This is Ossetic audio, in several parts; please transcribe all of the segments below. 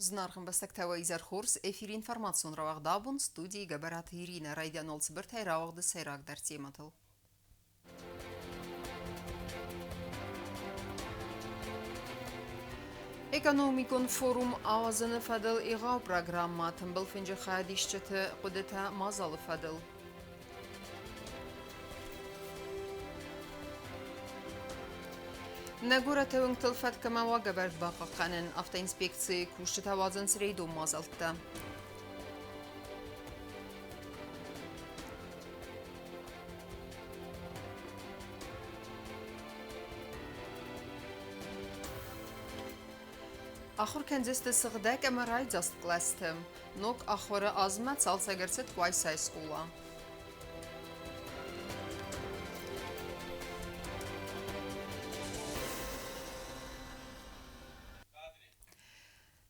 Зынаргъ ӕмбӕстӕгтӕ, уӕ изӕр хорз! Эфиры информацион рауагъд абон студийы Гӕбӕраты Иринӕ райдиан цыбыртӕй рауагъды сӕйрагдӕр темӕтыл. Экономикон форум ауадзыны фӕдыл егъау программӕ тымбыл фынджы хайадисджыты хъуыдытӕ мадзалы фӕдыл. Нӕ горӕты уынгтыл фӕткӕмӕ уагӕвӕрд бахъахъхъӕнын автоинспекцийы кусджытӕ уадзынц рейдон мадзӕлттӕ. Ахуыр кӕндзысты сыгъдӕг ӕмӕ райдзаст кълӕсты. Ног ахуыры азмӕ цалцӕг ӕрцыд Къуайсайы скъола.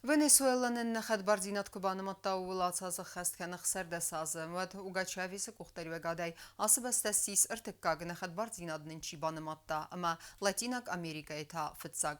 Венесуэла нын нӕ хӕдбардзинад куы банымадта, ууыл ацы азы хӕст кӕны 16 азы. Уӕд Уго Чавесы къухдариуӕгадӕй ацы бӕстӕ ссис ӕртыккаг, нӕ хӕдбардзинад нын чи банымадта, ӕмӕ Латинаг Америкӕйы та фыццаг.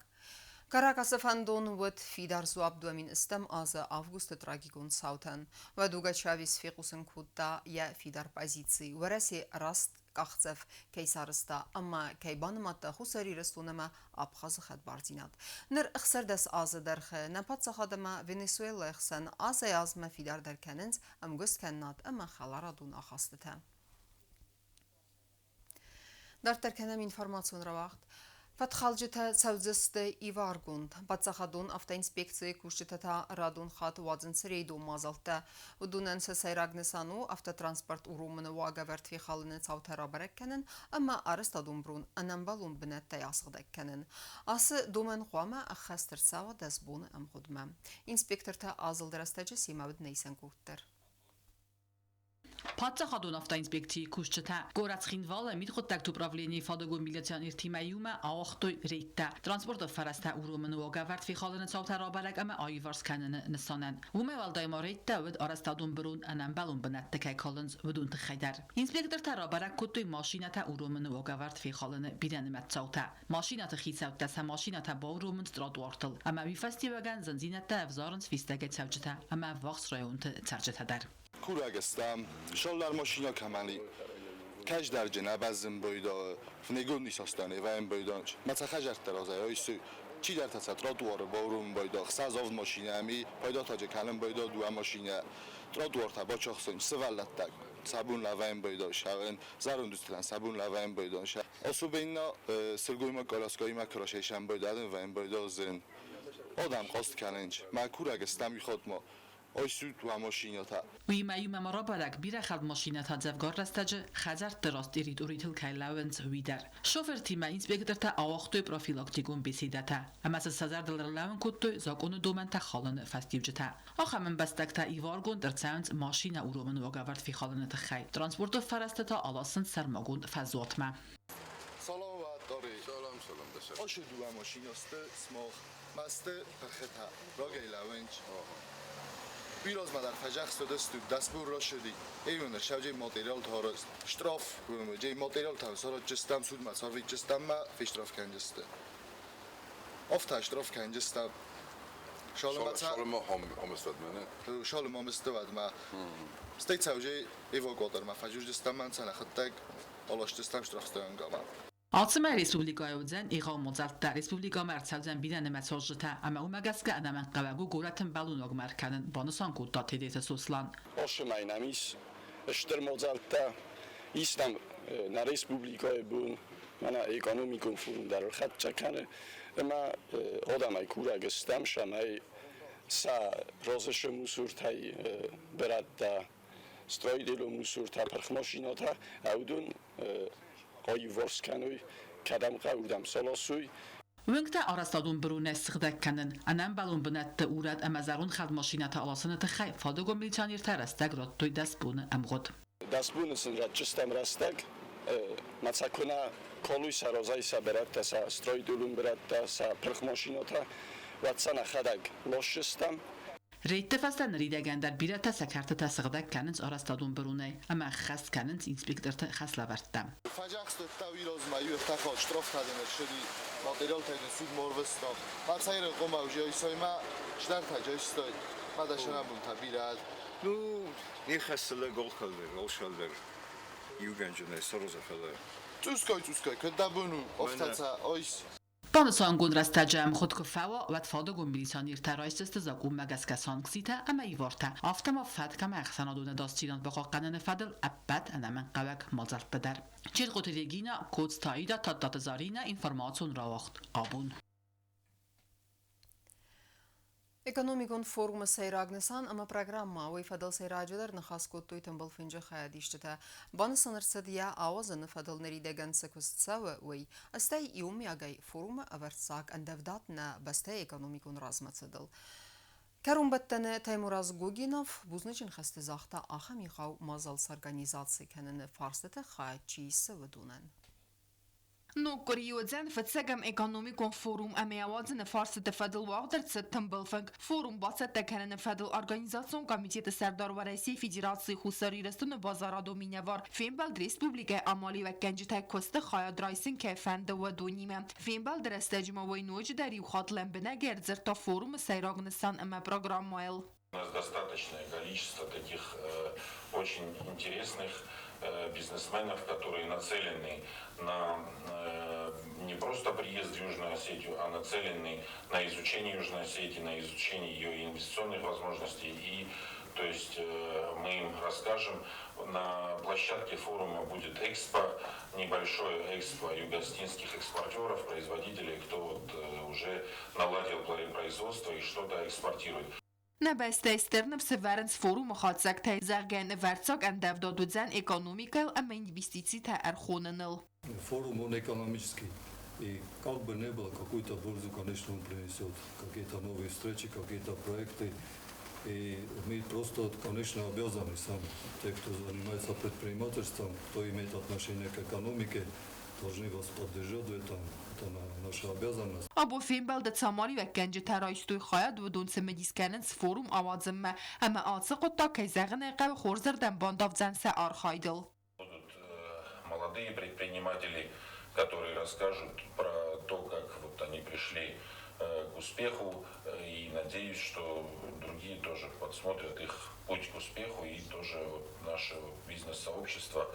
Каракасы фӕндон уыд фидар дзуапп 2007 азы августы трагикон цаутӕн. Уӕд Уго Чавес фехъусын кодта йӕ фидар позици Уӕрӕсе раст къахдзӕф кӕй сарӕзта ӕмӕ кӕй банымадта Хуссар Ирыстон ӕмӕ Абхазы хӕдбардзинад. Ныр 16 азы дӕргъы нӕ паддзахад ӕмӕ Венесуэлӕйы хсӕн азӕй-азмӕ фидардӕр кӕнынц ӕмгуысткӕнынад ӕмӕ хӕларадон ахастытӕ. Дарддӕр кӕнӕм информацион рауагъд. Фӕткхалджытӕ цӕудзысты иваргонд. Паддзахадон автоинспекцийы кусджытӕ та радон хатт уадзынц рейдон мадзӕлттӕ. Уыдонӕн сӕ сӕйраг нысан у автотранспорт уромыны уагӕвӕрд фехалыны цаутӕ рабӕрӕг кӕнын ӕмӕ арӕзтадон брон ӕнӕмбӕлон бынӕттӕй асыгъдӕг кӕнын. Ацы домӕн хъуамӕ ӕххӕст ӕрцӕуа 10 боны ӕмгъуыдмӕ. Инспектортӕ азылды рӕстӕджы семӕ уыд нӕ исӕн къорд дӕр. Паддзахадон автоинспекцийы кусджытӕ горӕт Цхинвалы мидхъуыддӕгты управленийы фадыгон милиционертимӕ иумӕ ауагътой рейдтӕ транспорты фӕрӕзтӕ уромыны уагӕвӕрд фехалыны цаутӕ рабӕрӕг ӕмӕ аиуварс кӕныны нысанӕн. Уымӕй уӕлдай ма рейдтӕ уыд арӕзтадон бырон ӕнӕмбӕлон бынӕтты кӕй калынц, уыдон тыххӕй дӕр. Инспектортӕ рабӕрӕг кодтой машинӕтӕ уромыны уагӕвӕрд фехалыны бирӕнымӕц цаутӕ. Машинӕты хицӕуттӕ сӕ машинӕтӕ бауромынц тротуартыл ӕмӕ уый фӕстиуӕгӕн зындзинӕдтӕ ӕвзарынц фистӕгӕй цӕуджытӕ ӕмӕ ӕввахс районты цӕрджытӕ дӕр. Курӕг стӕм, шаллар машина кӕмӕн кӕсдӕрджын ӕбӕззын бойда, фнегон исастан эвӕн бойда, ма ца хӕзӕрттӕ разӕй ойсы чидӕртӕ ца тротуары бауром бойда, хсӕз авд машинӕ ами пайдатаджы кӕнын бойда дыууӕ машинӕ, тротуартӕ бачахсын, сывӕллӕттӕ сабун лӕвӕн бойда, шавен зӕронд устытӕн сабун лӕвӕн бойда. Особенно сылгоймаг коляскаимӕ крашейшӕн бойда, адӕм бойда зын. Адӕм хъаст кӕнынц, мӕ курӕг стӕм ихатма, айсут уӕ машинӕтӕ. Уыимӕ иумӕ ма рабӕрӕг, бирӕ хӕлд машинӕтӕ дзӕвгар рӕстӕджы хӕдзӕртты раст территоритыл кӕй лӕууынц, уый дӕр. Шофыртимӕ инспектортӕ ауагътой профилактикон беседӕтӕ ӕмӕ сӕ сӕ зӕрдыл ӕрлӕууын кодтой закъоны домӕнтӕ халыны фӕстиуджытӕ. Ахӕм ӕмбӕстӕгтӕ иваргонд ӕрцӕуынц машинӕ уромыны уагӕвӕрд фехалыны тыххӕй. Транспорты фӕрӕзтӕ та аласынц сӕрмагонд фӕзуатмӕ. Салам Тари. Салам, салам, дӕ Ошо дыууӕ машинӕ сты смах, ма сты пырхытӕ, рагӕй лӕууынц. Уый размӕ дӕр фӕзӕхстыдыстут, дӕсбон ращыди. Эйвенер шавджей материал тарыст. Штраф, джей материал та саратджыстӕм судмӕ сарвитджыстӕм ма фештраф кӕнджысты. Афтӕ штраф кӕнджыстӕм. Шалыма хамыстадмӕ, не? Шалыма мыстывадмӕ. Стӕй цӕуджей эвакуатормӕ фӕжуждыстӕм мӕн цӕнӕхыттӕг аластыстӕм штрафстоянкӕмӕ. Алцӕмӕй республикӕйы уыдзӕн егъау мадзӕлттӕ, республикӕмӕ ӕрцӕудзӕн бирӕнымӕц уазджытӕ ӕмӕ уымӕ гӕсгӕ ӕнӕмӕнгхъӕуӕг у горӕты ӕмбӕлон ӕркӕнын, банысан кодта Тедеты Сослан. Ошымӕй нӕм ис стыр мадзӕлттӕ, ис нӕм нӕ республикӕйы бон, мӕнӕ экономикон форум дӕр ӕрхӕццӕ кӕны ӕмӕ адӕмӕй курӕг стӕм, цӕмӕй сӕ разы мусортӕй бырӕттӕ, строителон мусортӕ, пырх машинӕтӕ, уыдон аиуварс кӕной, кӕдӕм хъӕуы, уырдӕм сӕ ласой. Уынгтӕ арӕзтадон быронӕй сыгъдӕг кӕнын, ӕнӕмбӕлон бынӕтты урӕд ӕмӕ зӕронд хӕлд машинӕтӕ аласыны тыххӕй фадыгон милиционертӕ рӕстӕг радтой 10 боны ӕмгъуыд. 10 боны сын ратджыстӕм рӕстӕг, ма сӕ куынӕ калой сӕ разӕй сӕ бырӕттӕ, сӕ строителон бырӕттӕ, сӕ пырх машинӕтӕ, уӕд сӕ нӕхӕдӕг ласдзыстӕм. Рейдты фӕстӕ ныридӕгӕн дӕр бирӕтӕ сӕ кӕртытӕ сыгъдӕг кӕнынц арӕзтадон быронӕй ӕмӕ ӕххӕст кӕнынц инспекторты хӕслӕвӕрдтӕ. Фӕдзӕхстӕттӕ уирозмӕ иу штрафтаден ӕршеди материалтайден судмӕ орвыста. Мацайрен къомау жойсойма чидӕртӕ жойстой. Мадашанабунтӕ бирӕ. Ну, не хӕссы лӕг олхӕлдӕр, олшӕлдӕр иугӕнджынӕй сороза фӕлӕ. Цъусгай, цъусгай, кӕд дӕ бон у, офтӕ ойс. Банысангонд рӕстӕджы ӕмгъуыд куы фӕуа, уӕд фадыгон милиционертӕ райсдзысты закъонмӕ гӕсгӕ санкцитӕ ӕмӕ ивартӕ, афтӕ ма фӕтк ӕмӕ ӕхсӕнадон ӕдасдзинад бахъахъхъӕныны фӕдыл ӕппӕт ӕнӕмӕнгхъӕуӕг мадзӕлттӕ дӕр. Чертхъоты Регина, Коцты Аида, Тадтаты Заринӕ, информацион рауагъд «Абон». Экономикон форумы сӕйраг нысан ӕмӕ программӕ, уый фӕдыл сӕйраджыдӕр ныхас кодтой тымбыл фынджы хайадисджытӕ. Банысан ӕрцыд йӕ ауадзыны фӕдыл ныридӕгӕн цы куыст цӕуы, уый. Стӕй иумиагӕй форумы ӕвӕрццаг ӕндӕвдад нӕ бӕстӕйы экономикон размӕцыдыл. Кӕронбӕттӕны Таймураз Гогинов бузныджы ныхӕстӕ загъта ахӕм егъау мадзал сорганизаци кӕныны фарстыты хайад чи исы, уыдонӕн. Ног къуыри уыдзӕн фыццӕгӕм экономикон форум ӕмӕ ауадзыны фарстыты фӕдыл уагъд ӕрцыд тымбыл фынг. Форум бацӕттӕ кӕныны фӕдыл организацион комитеты сӕрдар Уӕрӕсейы Федерацийы Хуссар Ирыстоны базарадон минӕвар фембӕлд республикӕйы амалиуӕггӕнджытӕ куысты хайад райсын кӕй фӕнды, уыдонимӕ. Фембӕлды рӕстӕджы ма уый ноджыдӕр иу хатт лӕмбынӕг ӕрдзырдта форумы сӕйраг нысан ӕмӕ программӕйыл. У нас достаточное количество таких очень интересных бизнесменов, которые нацелены на не просто приезд в Южную Осетию, а нацелены на изучение Южной Осетии, на изучение ее инвестиционных возможностей. И то есть мы им расскажем. На площадке форума будет экспо, небольшое экспо юго-осетинских экспортеров, производителей, кто вот уже наладил производство и что-то экспортирует. Нӕ бӕстӕйы стыр ныфс ӕвӕрынц форумы хатдзӕгтӕй, зӕгъгӕ, нывӕрццаг ӕндӕвдад уыдзӕн экономикӕйыл ӕмӕ инвестицитӕ ӕрхоныныл. Форум, он экономический. И как бы ни было, какую-то пользу, конечно, он принесет. Какие-то новые встречи, какие-то проекты. И мы просто, конечно, обязаны сами, те, кто занимается предпринимательством, кто имеет отношение к экономике, должны вас поддержать в этом. Это наша обязанность. Абон фембӕлды цы амалиуӕггӕнджытӕ райстой хайад, уыдон цымыдис кӕнынц форум ауадзынмӕ ӕмӕ ацы хъуыддаг, кӕй зӕгъын ӕй хъӕуы, хорзырдӕм бандавдзӕн сӕ архайдыл. Будут молодые предприниматели, которые расскажут про то, как вот они пришли к успеху, и надеюсь, что другие тоже подсмотрят их путь к успеху, и тоже вот наше бизнес-сообщество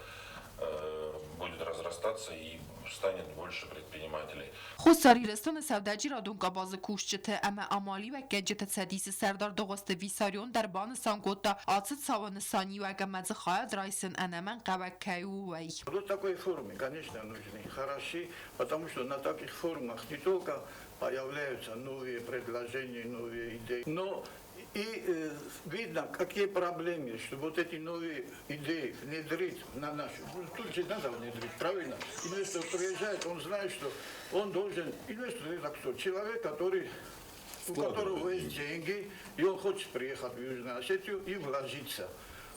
будет разрастаться и станет больше предпринимателей. Хуссар Ирыстоны сӕудӕджерадон къабазы кусджыты ӕмӕ амалиуӕггӕнджыты цӕдисы сӕрдар Дыгъуызты Виссарион дӕр банысан кодта ацы цауы нысаниуӕг ӕмӕ дзы хайад райсын ӕнӕмӕнгхъӕуӕг кӕй у, уый. Вот такой форумы, конечно, нужны, хороши, потому что на таких форумах не только появляются новые предложения, новые идеи, но и видно, какие проблемы, чтобы вот эти новые идеи внедрить на нашу. Ну, тут же надо внедрить, правильно? Инвестор приезжает, он знает, что он должен... Инвестор это кто? Человек, который, у которого есть деньги, и он хочет приехать в Южную Осетию и вложиться.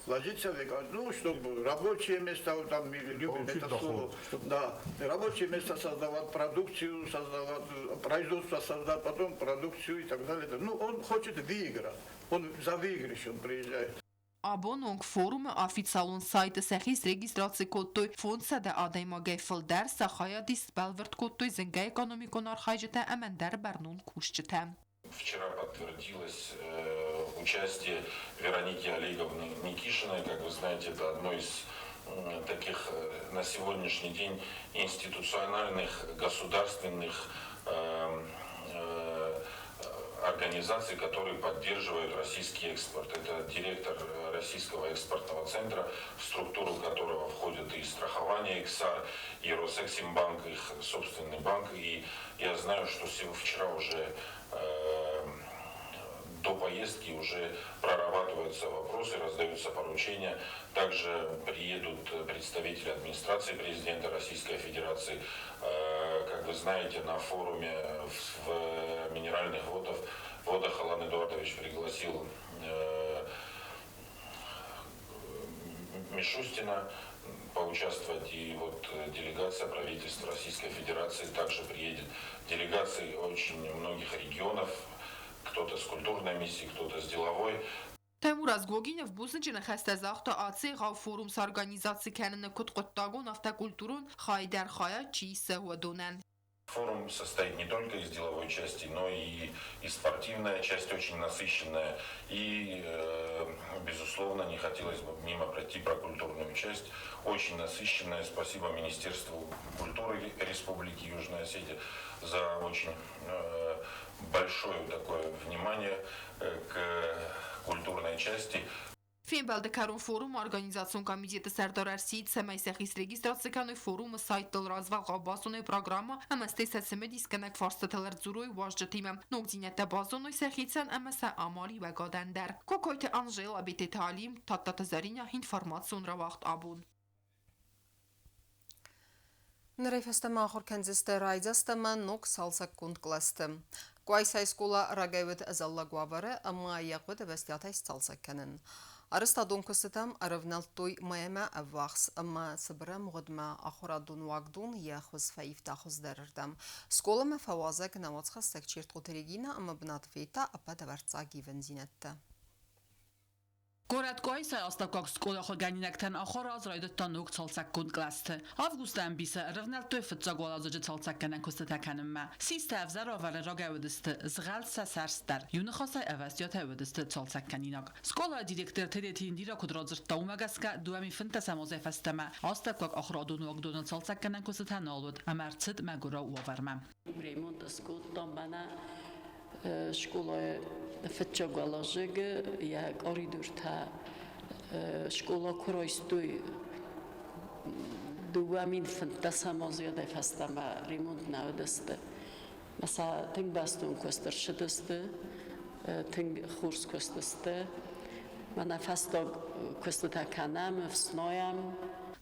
Вложиться в экономику, ну, чтобы рабочие места, вот там мы любим Получить это доход. слово, да, рабочие места создавать, продукцию создавать, производство создать, потом продукцию и так далее. Ну, он хочет выиграть, он за выигрыш он приезжает. Абон онг форумы официалон сайты сӕхи срегистраци кодтой 500 адӕймагӕй фылдӕр, сӕ хайадист сбӕлвырд кодтой зынгӕ экономикон архайджытӕ ӕмӕ ӕндӕр бӕрнон кусджытӕ. Вчера подтвердилось участие Вероники Олеговны Никишиной. Как вы знаете, это одно из таких на сегодняшний день институциональных государственных организаций, которые поддерживают российский экспорт. Это директор Российского экспортного центра, в структуру которого входят и страхование «Эксар», и Росэксимбанк, их собственный банк. И я знаю, что вчера уже до поездки уже прорабатываются вопросы, раздаются поручения. Также приедут представители администрации президента Российской Федерации. Как вы знаете, на форуме в Минеральных водах Алан Эдуардович пригласил Мишустина поучаствовать. И вот делегация правительства Российской Федерации также приедет. Делегации очень многих регионов. Кто Кто-то с культурной миссией, кто-то с деловой. Таймураз Гогинов бузныджы ныхӕстӕ загъта ацы егъау форум сорганизаци кӕныны куыд хъуыддагон, афтӕ культурон хай дӕр хайад чи исы, уыдонӕн. Форум состоит не только из деловой части, но и из спортивная часть очень насыщенная. И, безусловно, не хотелось бы мимо пройти про культурную часть. Очень насыщенная. Спасибо Министерству культуры Республики Южная Осетия за очень большое такое внимание к культурной части. Фембӕлды кӕрон форумы организацион комитеты сӕрдар ӕрсидт, цӕмӕй сӕхи срегистраци кӕной форумы сайттыл, развӕлгъау базоной программӕ ӕмӕ стӕй сӕ цымыдисгӕнӕг фарстытыл ӕрдзурой уазджытимӕ, ногдзинӕдтӕ базоной сӕхицӕн ӕмӕ сӕ амалиуӕгадӕн дӕр. Кокойты Анжела, Бететы Алим, Тадтаты Зӕринӕ, информацион рауагъд Абон. Нырӕй фӕстӕмӕ ахуыр кӕндзысты райдзаст ӕмӕ ног цалцӕггонд кълӕсты. Къуайсайы скъола рагӕй уыд ӕдзӕллаг уавӕры ӕмӕ йӕ хъуыд ӕвӕстиатӕй сцалцӕг кӕнын. Арӕзтадон куыстытӕм ӕрӕвнӕлдтой мӕймӕ ӕввахс ӕмӕ цыбыр ӕмгъуыдмӕ ахуырадон уагдон йӕ хуыз фӕивта хуыздӕрырдӕм. Скъоламӕ фӕуазӕг науӕдзхӕссӕг Чертхъоты Регинӕ ӕмӕ бынат федта ӕппӕт ӕвӕрццаг ивындзинӕдтӕ. Горӕт Къуайсайы астӕуккаг скъола ахуыргӕнинӕгтӕн ахуыр аз райдыдта ног цалцӕггонд кълӕсты. Августы ӕмбисы ӕрӕвнӕлдтой фыццаг уӕладзыджы цалцӕггӕнӕн куыстытӕ кӕнынмӕ. Систӕ ӕвзӕр уавӕры рагӕй уыдысты, згъӕлд сӕ сӕрст дӕр. Иу ныхасӕй ӕвӕстиатӕй уыдысты цалцӕгкӕнинаг. Скъолайы директор Тедеты Индира куыд радзырдта, уымӕ гӕсгӕ 2015 азӕй фӕстӕмӕ астӕуккаг ахуырадон уагдоны цалцӕггӕнӕн куыстытӕ нал уыд ӕмӕ ӕрцыд мӕгуырау уавӕрмӕ. Ремонт скодтам мӕнӕ скъолайы фыццаг уӕладзыгы йӕ къоридортӕ скъола куы райстой 2015 азӕй фӕстӕмӕ ремонт нӕ уыдысты. Мӕ сӕ тынг бӕстон куыст ӕрцыдысты, тынг хорз куыст сты. Мӕнӕ фӕстаг куыстытӕ кӕнӕм, ӕфснайӕм.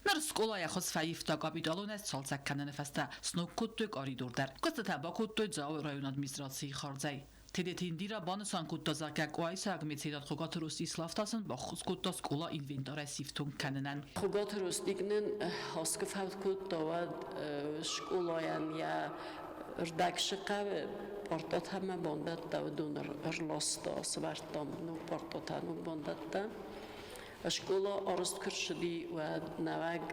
Ныр скъолайы хуыз фӕивта капиталонӕй сцалцӕг кӕныны фӕстӕ сног кодтой къоридор дӕр. Куыстытӕ бакодтой Дзауы районы администрацийы хардзӕй. Тедеты Индира банысан кодта, зӕгъгӕ, къуайсаг меценат Хуыгаты Ростислав та сын баххуыс кодта скъола инвентарӕй сифтонг кӕнынӕн. Хуыгаты Ростик нын хӕсгӕ фӕуд кодта, уӕд скъолайӕн йӕ рдӕгсыхъӕ пъартатӕмӕ бандӕттӕ уыдон ӕрласта, сӕвӕрдтам ног пъартатӕ, ног бандӕттӕ. Скъола арӕзт куы рцыди, уӕд нӕуӕг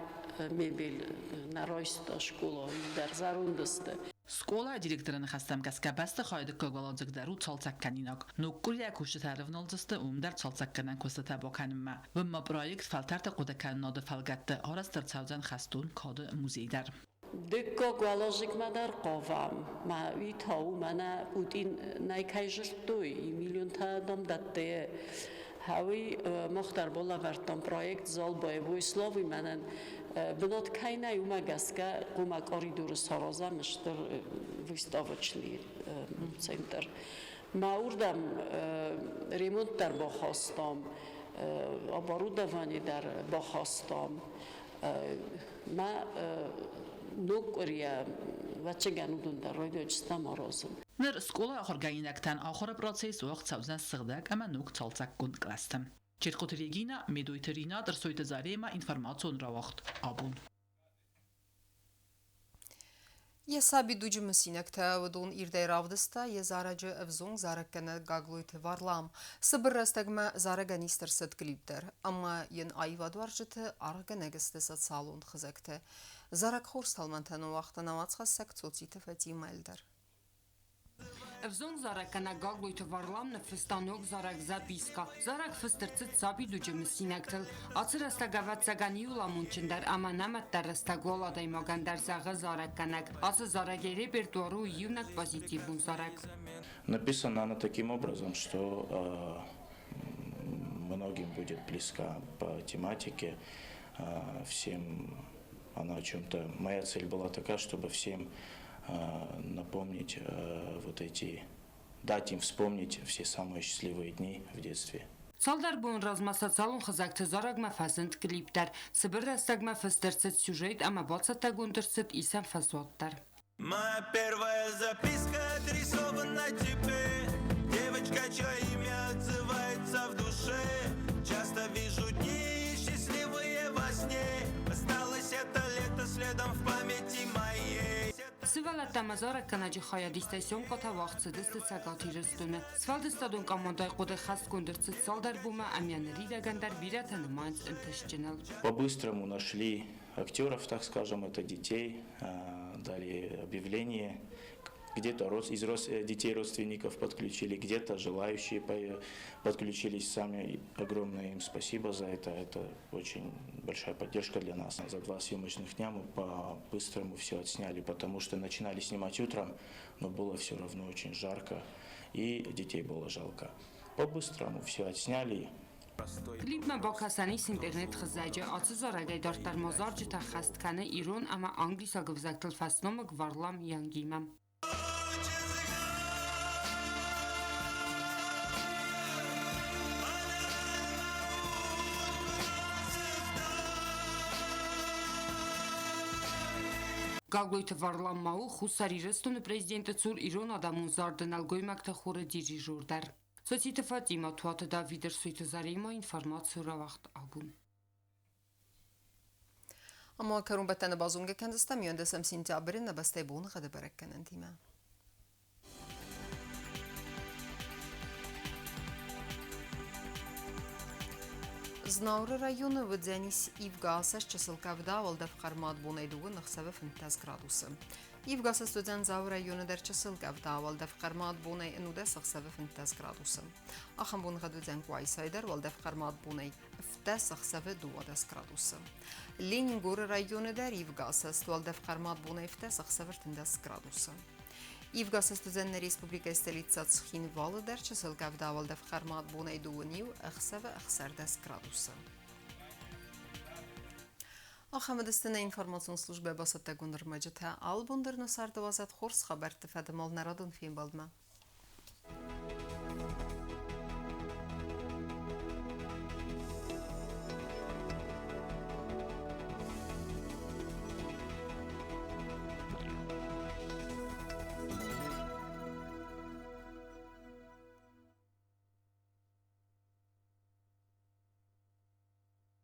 мебель нӕ райста скъола, дӕр зӕронд сты. Скъолайы директоры ныхӕстӕм гӕсгӕ бӕстыхайы дыккаг уӕладзыг дӕр у цалцӕгкӕнинаг. Ног къуырийӕ кусджытӕ ӕрывналдзысты уым дӕр цалцӕггӕнӕн куыстытӕ бакӕнынмӕ. Уым ма проект фӕлтӕрты хъуыдыкӕнынады фӕлгӕтты арӕзт ӕрцӕудзӕн хӕстон кады музей дӕр. Дыккаг уӕладзыгмӕ дӕр хъавӕм. Мӕ уый та у, мӕнӕ Путин нӕ кӕй зыдтой, миллионтӕ дам дӕтты. Уый мах дӕр балӕвӕрдтам проект «Зал боевой славы» мӕнӕн бынат кӕй нӕй, уымӕ гӕсгӕ хъуамӕ къоридоры саразӕм стыр выставочный центр. Мӕ уырдӕм ремонт дӕр бахастам, оборудование дӕр бахастам. Мӕ ног къуырийӕ ӕвӕццӕгӕн уыдон дӕр райдайдзыстӕм аразын. Ныр скъолайы ахуыргӕнинӕгтӕн ахуыры процесс уагъд цӕудзӕн сыгъдӕг ӕмӕ ног цалцӕггонд кълӕсты. Чертхъоты Регина, Медойты Ринат, Ӕрсойты Заремӕ, информацион рауагъд Абон. Йӕ сабидуджы мысинӕгтӕ уыдон ирдӕй равдыста йӕ зарӕджы ӕвзонг зарӕггӕнӕг Гаглойты Варлам. Цыбыр рӕстӕгмӕ зарӕгӕн ист ӕрцыд клип дӕр, ӕмӕ йын аивадуарзджыты аргъгӕнӕг сты социалон хызӕгты. Зарӕг хорз тӕлмӕнтӕ ныууагъта науӕдзхӕссӕг Цоциты Фатимӕ дӕр. Ӕвзонг зарӕггӕнӕг Гаглойты Варлам ныффыста ног зарӕг «Записка». Зарӕг фыст ӕрцыд сабидуджы мысинӕгтыл. Ацы рӕстӕг, ӕвӕццӕгӕн, иуыл амондджындӕр ӕмӕ нӕмӕтдӕр рӕстӕг уал адӕймагӕн дӕр, зӕгъы зарӕггӕнӕг. Ацы зарӕг йӕ репертуар у иунӕг позитивон зарӕг. Написана она таким образом, что многим будет близка по тематике, всем она о чем-то. Моя цель была такая, чтобы всем напомнить вот эти, дать им вспомнить все самые счастливые дни в детстве. Цалдӕр бон размӕ социалон хызӕгты зарӕгмӕ фӕзынд клип дӕр. Цыбыр рӕстӕгмӕ фыст ӕрцыд сюжет ӕмӕ бацӕттӕгонд ӕрцыд исӕн фӕзуат дӕр. Моя первая записка адресована тебе. Девочка, чье имя отзывается в душе. Часто вижу дни счастливые во сне. Осталось это лето следом в памяти моей. Сывӕллӕттӕ ӕмӕ зарӕггӕнӕджы хайадистӕй съемкӕтӕ уагъд цыдысты Цӕгат Ирыстоны. Сфӕлдыстадон командӕйы хъуыды хӕстгонд ӕрцыд цалдӕр бонмӕ ӕмӕ ныридӕгӕн дӕр бирӕтӕ нымайынц ӕнтыстджыныл. По-быстрому нашли актеров, так скажем, это детей, дали объявление, где-то из детей родственников подключили, где-то желающие подключились сами. Огромное им спасибо за это. Это очень большая поддержка для нас. За 2 съемочных дня мы по-быстрому все отсняли, потому что начинали снимать утром, но было все равно очень жарко и детей было жалко. По-быстрому все отсняли. Клипмӕ бакӕсӕн ис интернет-хызӕджы. Ацы зарӕгӕй дарддӕр ма зарджытӕ хӕст кӕны ирон ӕмӕ англисаг ӕвзӕгтыл фӕсномыг Варлам Янгимӕ. Гаглойты Варлам ма у Хуссар Ирыстоны президенты цур ирон адӕмон зарды нӕлгоймӕгты хоры дирижер дӕр. Цоциты Фатима, Туаты Давид, Ӕрсойты Заремӕ, информацийы рауагъд абон. Ӕмӕ кӕронбӕттӕны базонгӕ кӕндзыстӕм 11 сентябры нӕ бӕстӕйы боныгъӕды бӕрӕггӕнӕнтимӕ. Знауыры районы уыдзӕнис ивгӕ асӕст чысыл къӕвда, уӕлдӕф хъӕрмад бонӕй дыууын ӕхсӕвы 15 градусы. Ивгӕ асӕст уыдзӕн Дзауы районы дӕр чысыл къӕвда, уӕлдӕф хъӕрмад бонӕй 11 ӕхсӕвы 15 градусы. Ахӕм боныгъӕд уыдзӕн Къуайсайы дӕр, уӕлдӕф хъӕрмад бонӕй 17 ӕхсӕвы 12 градусы. Ленингоры районы дӕр ивгӕ асӕст, уӕлдӕф хъӕрмад бонӕй 17 ӕхсӕвы 13 градусы. Ивгӕ асӕст уыдзӕн нӕ республикӕйы столицӕ Цхинвалы дӕр чысыл къӕвда, уӕлдӕф хъӕрмад бонӕй 21 ӕхсӕвы 16 градусы. Ахӕм уыдысты нӕ информацион службӕ бацӕттӕгонд ӕрмӕджытӕ. Алы бон дӕр нӕ царды уадзӕд хорз хабӕртты фӕдыл нӕ радон фембӕлдмӕ.